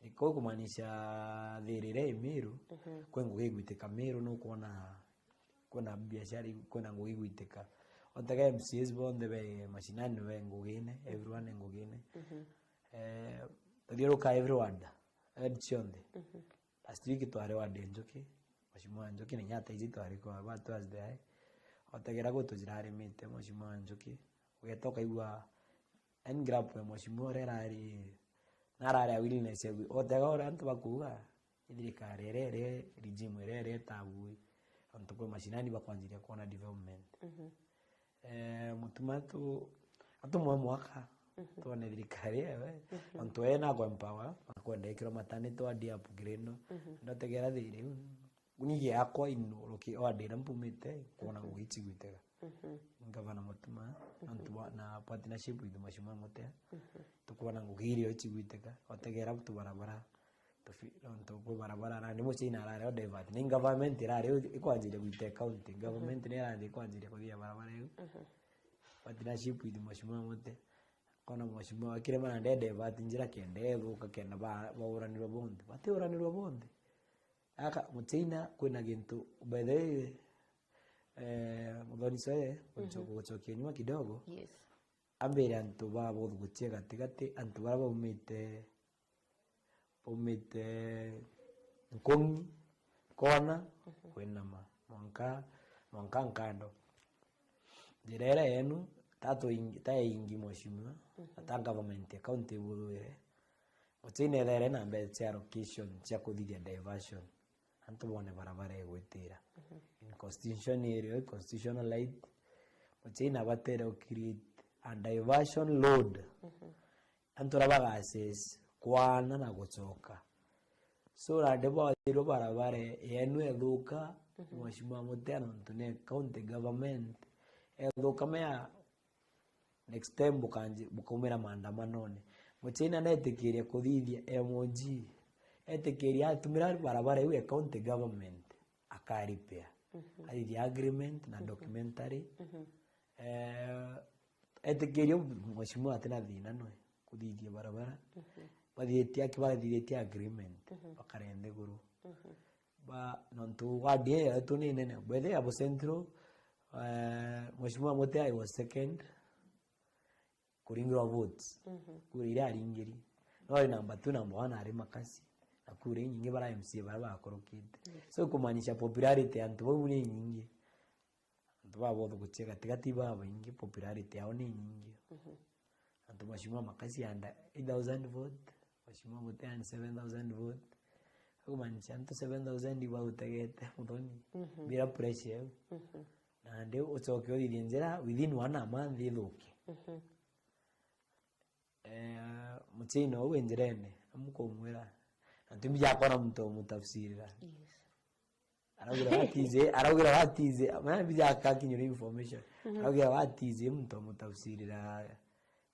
Iko kumaanisha thirire i Meru, Mhm. kwi ngugi igwitika Meru, nukwona kwina biashara, kwina ngugi igwitika. Ontega M C As bonthe be mashinani, be ngugine, everyone e ngugine. Mhm. Eh, tuthiuruka every ward, ward cionthe. Mhm. Last week twari ward ya Njuki, Mheshimiwa Njuki, na inya taici twari kwa ba Thursday ai. Otegera gutu jirarimite Mheshimiwa Njuki. Ugeta ukaigua, yani, grab ya Mheshimiwa uria irari, narari a willingness ya gwi-, otega uria antu bakuuga, i thirikari iria iri, regime iria iri itabu, antu kwi mashinani bakwanjiria kwona development. Mhm. Eh, Mutuma tu, atumwe mwaka, Mhm. twone thirikari ewe, Mhm. antu ena kwa empower, akwenda ikirwa matani twa di upgrade no. Mhm. Ndotegera thiri, Nguni giakwa ino, ruki-, o andira mpumite, kwona Mhm. ngugi icigwitega. Mhm. Ngavana Mutuma, Mhm. antu ba, na partnership with Mheshimiwa Mutea, Mhm. tukwona ngugi irio icigwitega, otegera tu barabara, tufi-, nontu kwi barabara, na ni mucii na arare o divert. Ni government irare o ikwanjiria gwite county, government Mhm. ni irare ikwanjiria kuthia barabara iu. Mhm. Partnership with Mheshimiwa Mutea, kona Mheshimiwa akirema na nde divert njira kenda ethuka, kenda ba-, bauranirwa bonthe. Batiuranirwa bonthe. Aka, Muchaina, kwina gintu, by the way, eh, Muthoni Soe, Mhm. gucoka, gucokia nyuma kidogo. Yes. Ambire antu ba bothuguchia gatigati, antu baria baumite, baumite Nkungi, kona, Mhm. kwinama, mwanka, mwanka nkando. Njira iria yenu, ta tuingi, ta ya ingi, mheshimiwa, Mhm. na ta government ya county ibuthuire, Muchaina ethaire na mbeca cia allocation cia kuthithia diversion, antu bone barabara igwitira. Mhm. In constitution area, constitutional right, Muchaina abatere u create a diversion road. Mhm. Antu aria baga access kwana na gucoka. So, nandi bwathirwe barabara yenu ethuka, Mhm. Mheshimiwa Mutea, nontu ne county government, ethuka mea next time bukanji-, bukaumira maandamanone. Muchaina netikiria kuthithia M O G. Etikiria atumira barabara iu ya county government, aka repair. Mhm. Athithia agreement na Mhm. documentary. Mhm. Eh, etikiria mheshimiwa atina thina noe kuthithia barabara. Mhm. Bathithitie aki-, bathithitie agreement, Mhm. bakare nthiguru. Mhm. Ba, nontu ward iyo yetu ni nene. By the way, abo Central, eh, Mheshimiwa Mutea, I was second kuringirwa votes. Mhm. Kura iria aringiri. No ari number two, number one ari Makasi. Na kura inyingi bara M C A bara bakorokite. Yes. So, kumaanisha popularity ya antu bau ni inyingi. Antu baba bothuguchia gatigati babaingi, popularity yao ni inyingi. Mhm. Antu Mheshimiwa Makasi anda eight thousand vote, Mheshimiwa Mutea ni seven thousand vote. Kumaanisha antu seven thousand ibautegete Muthoni, Mhm. bila pressure iu. Mhm. Nandi ucoke uthithie njira within one a month ithuke. Mhm. Eh, Muchaina uu wi njirene, amukumwira. Na timbija akona muntu umutafsirira. Yes. Araugire, "What is it?" Araugire, "What is it?" Mwana bizi akakinyira information. Mhm. Araugire, "What is it?" Muntu amutafsirira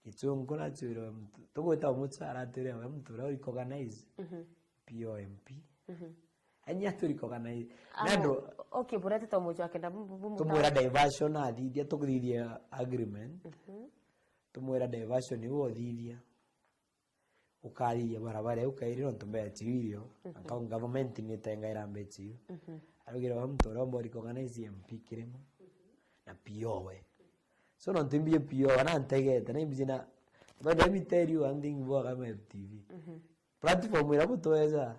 Gichungu, na atwire, "Muntu, tugwita umucha," aratwire, "We muntu uria uri recognize." Mhm. P O M P. Mhm. Anya turi recognize. Amo, nando, okay, burete to mucho akenda bu-, bu-, bu-, tumwira diversion athithia, tukuthithia agreement. Mhm. Tumwira diversion iu othithia. Ukathithia barabara iu kairi nontu mbecha iu irio. Mhm. Aka government ni itengaira mbecha iu. Mhm. Araugire we muntu uria umba recognize M P Kirima. Mhm. Na P O we. So nontu imbije P O na ntegete, na imbije na, but let me tell you one thing, bwa kama F T V. Mhm. Platform ira butweza,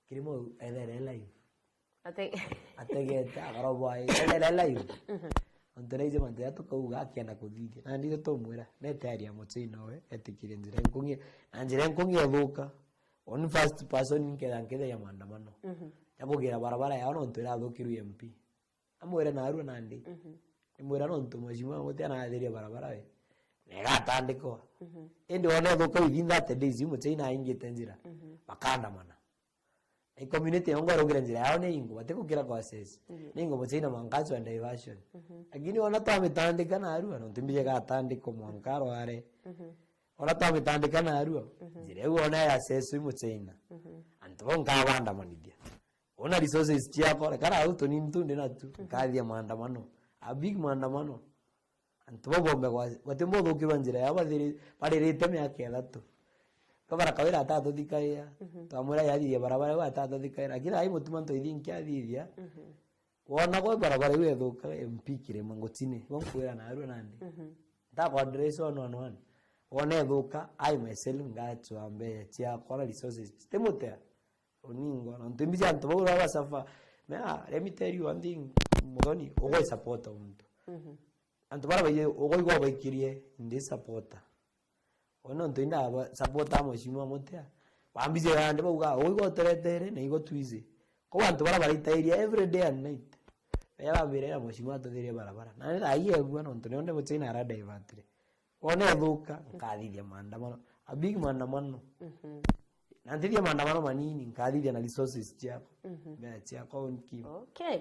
Kirima ethere live. Ate- Ategete, akarobwa, ethere live. Mhm. Ontu raije mantu ya tukauga akienda kuthithia. Na ndithe tumwira, neteria muchina we, etikirie njira nkungi, na njira nkungi ethuka. One first person nketha nketha ya maandamano. Mhm. Ya kugira barabara yao nontu irathukirwe M P. Amwire narua nandi. Mhm. Nimwira nontu mheshimiwa Mutea naathiria barabara we, na igatandikwa. Mhm. Indi wona ithuka within thirty days, iu Muchaina aingite njira, mhm, bakaandamana. Na i community yongo arugire njira yao ni ingo, batigukira kwa access. Mhm. Ni ingo Muchaina mwanka acwa diversion. Mhm. Lakini wona twamitandika narua, nontu mbije gatandikwa mwanka arware. Mhm. Wona twamitandika narua, mhm, njira iu wona ya access i Muchaina. Mhm. Antu bau nkabandamanithia. Ona resources ciakwa, reka rau tunini tu ndi natu, mhm, nkathia maandamano. A big maandamano. Antu bau bombe kwa, bati mbothukirwa njira yao bathiri-, baririte miaka ithatu. Kabara kawira atatuthikaia, mhm, twamwira yathithia barabara iu atatuthikaia. Lakini ai mutuma ntoithi nkiathithia. Mhm. Wona gwe barabara iu ethuka, M P Kirima nguchine, bo nkwira narua nandi. Mhm. Ntakwa address one one one. Wona ethuka, I myself ngachwa mbecha ciakwa na resources. Ti Mutea. Uningo, nontu imbi cia antu bau babasafa. Mea, let me tell you one thing, Muthoni, ugwe supporter muntu. Mhm. Antu bara baiji, ugoigwa baikirie, ndi supporter. Ona nontu inda ba supporter mheshimiwa Mutea. Bambije yande bauga, ugoigwa uteretere, na igo twizi. Kou antu bara baraitairia every day and night. Beya bambire ya mheshimiwa atuthirie barabara. Na ni thaa ii egua nontu nionde Muchaina ara divertire. Wona ethuka, nkathithia maandamano. A big maandamano. Mhm. Na nthithia maandamano manini, nkathithia na resources ciakwa. Mhm. Mbeca ciakwa own kim. Okay.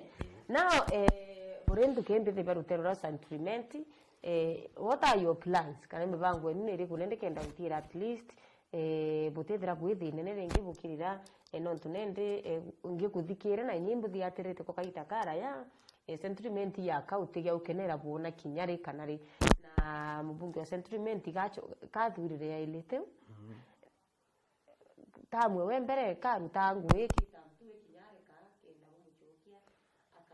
Now, eh, buri nthuki mbithirwa rutero rwa Sentiment, eh, what are your plans? Kana mibango yenu ni iriku nende kenda gutiira at least, eh, butithira bwi thiinene ringi bukirira, eh, nontu nende, eh, ngikuthikire na inyi mbuthiatirite kwa kaita karaya, eh, Sentiment ya kauti ya ukenera bwona kinya ri kana ri. Na mubunge wa Sentiment gacho-, kathurire yailite. Mhm. Tamwe we mbere karuta ngui ki tamtu ikinyareka kenda gumucokia.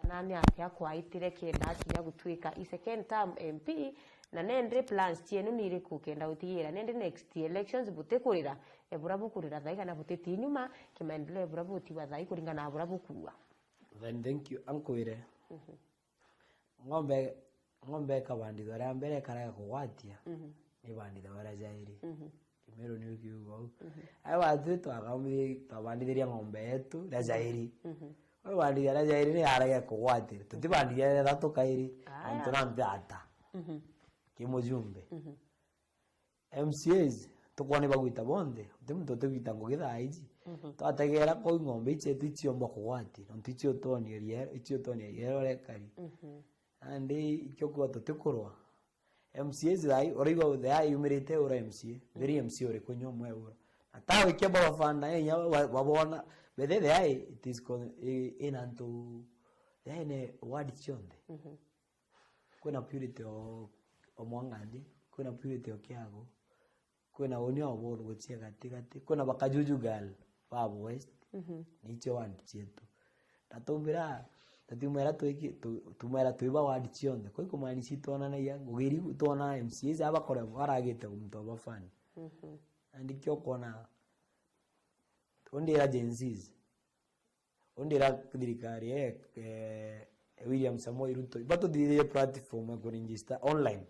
Kana ni atia kwaitire kenda akinya gutuika i second term M P, na nende plans cienu ni iriku kenda gutigira nende next elections butikurira, e bura bukurira thai kana butiti nyuma, kimaendeleo bura butigwa thai kuringana na bura bukuua? Then thank you, ankwire. Mhm. Ng'ombe, ng'ombe ikabandithwa ria mbere ikarega kugwatia, mhm, ni ibandithagwa ria jairi. Mhm. Kimeru niu kiuga uu. Mhm. Ai watwi twakaumithia, twabandithiria ng'ombe yetu ria jairi. Mhm. Wibandithia ria jairi ni yarege kugwatira. Tutibandithia ria ithatu kairi. Aya. Antu na mpiata. Mhm. Ki mujumbe. Mhm. M C As, tukwona ibagwita bonthe, guti muntu utigwita ngugi thaa iji. Mhm. Twategeera kou ng'ombe icietu iciomba kugwatia, nontu icio twonia riero, icio twonia riero rekari. Mhm. Nandi ikio kuuga tutikurwa. M C As thaa ii, uraigua thaa ii yumirite ura M C A, very M C A uriku nyomwe ura. Na tawe kia baba fanda, eh, nya wa-, wabona, bethe thaa ii, it is con-, i-, ina ntu, thaa ii ni ward cionthe. Mhm. Kwina Purity o, o Mwang'andi, kwina Purity o Kiagu, kwina uni o Buru guchia gatigati, kwina Bakajuju girl ba West, mhm, nicio ward cietu. Na tumbira, na tumwira twiki-, tu-, tumwira twi ba ward cionthe. Kwi kumaanisha itwonanagia, ngugi iri twona M C As aba bakore baragite muntu oba fan. Mhm. Na ndikio kwona, undira Gen Zs. Undira thirikari, eh, eh, William Samoei Ruto, iba tuthithirie platform ya kuregister online.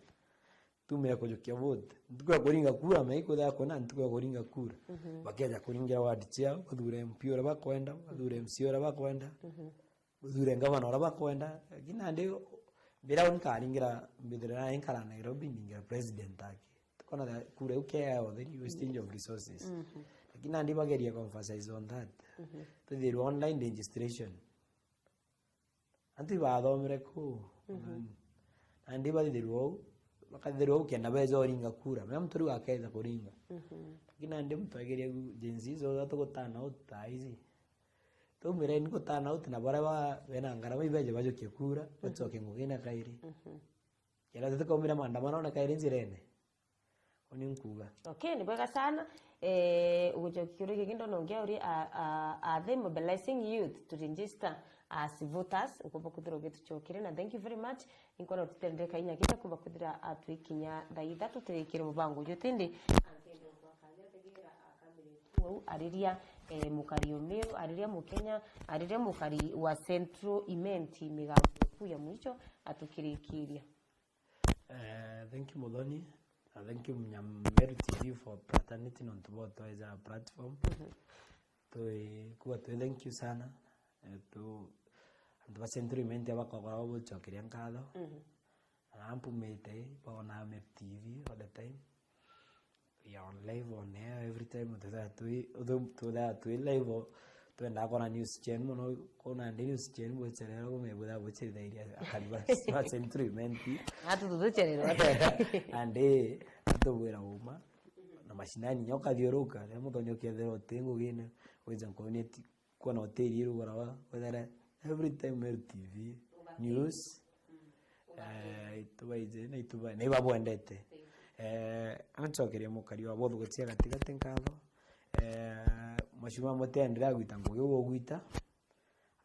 Tume ya kujukia vote. Ntuku ya kuringa kura, me ikwithira kwina ntuku ya kuringa kura. Mhm. Bakeja kuringira ward ciao, bathure M P uria bakwenda, bathure M C A uria bakwenda, mhm, bathure ngavana uria bakwenda. Lakini nandi mbira nkaringira, mbithira nkara Nairobi, ndingira president aki. Tukona that kura iu kea yothe ni wastage of resources. Mhm. Lakini nandi bageria ku emphasize on that. Mhm. Twithirwe online registration. antu ibathomere kuu. Nandi bathithirwa uu, bakathithirwa uu kenda beja uringa kura. Mea muntu riu aketha kuringa. Lakini nandi muntu ageria gu-, Gen Z zo tugutana uta ici. Tumireni gutana uti na baria ba-, bena ngarama ibeje bajukie kura, bacoke ngugine kairi. Kenda tutikaumira maandamanone kairi njirene. Uni nkuga. Okay, ni bwega sana. Eh, ugucokia kiuria kingi ndona ungi auri, a, a, are they mobilizing youth to register as voters? Ukumba kwithira ugitucokire, na thank you very much. Inkwona utitendeka inya kita kumba kwithira atwikinya thaa ithatu turikire mubango uju tindi. Antu ende gwakanya tegera akamire. Wau ariria, eh, mukari Umiru, ariria Mukenya, ariria mukari wa Central Imenti migambo kuu ya mwicho atukirikiria. Eh, thank you, Muthoni. Na thank you, Mnyam-, Meru T V for fraternity nontu bwa utweza platform. Twi, kuga twi thank you sana. Eh, tu, antu ba Central Imenti abakogora babucokeria nkatho. Na mpumite, baona Meru T V all the time. We are on live on air every time, tuthaa twi, tuthaa twi live, o, twendaa kwona news chenu mono, kwona ndi news chenu bwechererwa, kumenya bwithaa bwicirithairia akari ba, ba Central Imenti. Atu tutuchererwa. Andi, atubwira uma, na mashinani, nyo ukathiuruka, riria muthenya ukethirwa uti ngugine, wija nkwona ti, kwona utiri rugora wa, wethera every time Meru T V, news, eh, itubaije, na ituba-, na ibabwendete. Eh, ancokeria mukari wa bothugucia gatigati nkatho. Eh, mheshimiwa mutienderea gwita ngugi ugwita.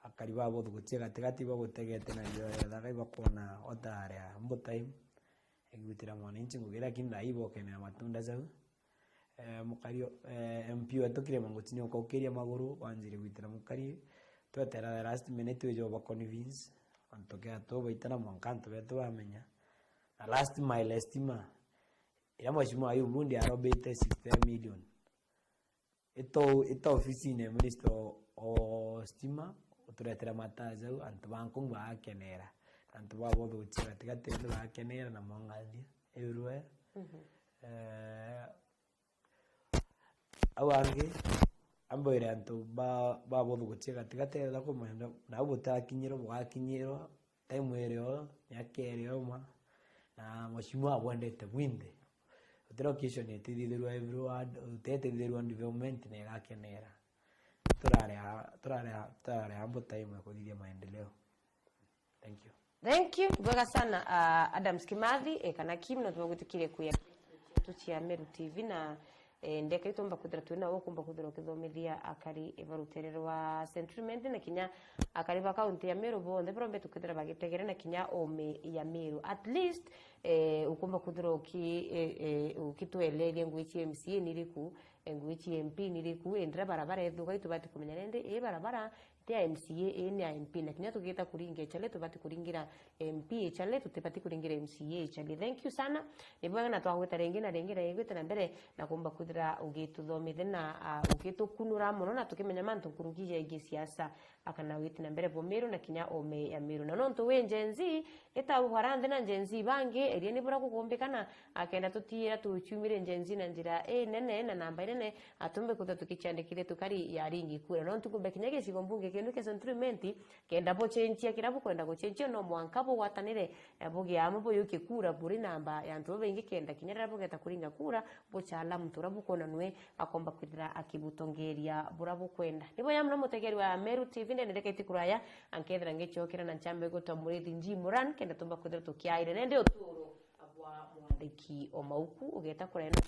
Akari ba bothugucia gatigati bagutegete na rio ya thaka ibakwona otare a mbo time. Igwitira mwananchi ngugi, lakini thaa ii bokenera matunda jau. Eh, mukari, eh, M P wetu Kirima Nguchini ukaukiria maguru, wanjire gwitira mukari. Twetera the last minute wije uba convince. Antu kea tubaita na mwanka antu betu bamenya. Na last mile stima, iria mheshimiwa wa Burundi arobite sixty million. Ito, ito ofisine ya minister o, o stima, uturetera mataa jau, antu ba Nkungu bagakenera. Antu ba bothugucia gatigati, antu bagakenera na mwangathia everywhere. Eh, au angi, ambwire antu ba, ba bothugucia gatigati, etha kumwenda, nau butakinyirwa, bugakinyirwa, time irio, miaka irio uma, na mheshimiwa abwendete bwinthe. Uti location itithithirwa everyone, utetithithirwa development na igakenera. Turare a, turare a, turare ambo time ya kuthithia maendeleo. Thank you. Thank you. Bwega sana, uh, Adams Kimathi, eh, kana Kim, no tubagwitikirie kuya tu cia Meru T V na, eh, ndeka itumba kwithira twina we ukumba kwithira ukithomithia akari ba rutere rwa Central Imenti na kinya akari ba kaunti ya Meru bonthe barombete kwithira bagitegere na kinya oome ya Meru. At least, eh, ukumba kwithira uki-, eh, eh, ukitweleria ngugi cia M C A ni iriku, eh, ngugi cia M P ni iriku, endira barabara ithuka itubati kumenya nende, ii barabara ti ya M C A, ii ni ya M P. Na kinya tugiita kuringa ichale, tubati kuringira M P ichale, tutibati kuringira M C A ichale. Thank you sana. Ni bwega na twagwita ringi na ringi na ringi, gwita na mbere na kumba kwithira ugituthomithia na, ah, ugitukunura mono na tukimenya mantu nkuruki jegie siasa, akana witi na mbere bo Meru na kinya oome ya Meru. Na nontu wi Gen Z, ita uhara nthi na Gen Z bangi, eria ni bura kukumbikana, akenda tutiira tuciumire Gen Z na njira inene na namba inene, atumbe kwithira tukiciandikithia tukari ya ringi kura. Nontu kumbe kinya gicigo mbunge kienu kia Central Imenti, kenda bucenjia kira bukwenda gucenjia, no mwanka bugwatanire, eh, bugie amwe buyukie kura buri namba ya antu babaingi, kenda kinya riria bugeta kuringa kura, buchala muntu uria bukwona nwe akomba kwithira akibutongeria bura bukwenda. Nibo ya muno mutegeri wa Meru T V, ndendereketi kuraya, ankethira ngicokera na nchamba igutwa Murithi G Moran, kenda tumba kwithira tukiaire nende uturo bwa mwandiki o mauku, ugeta kuraya no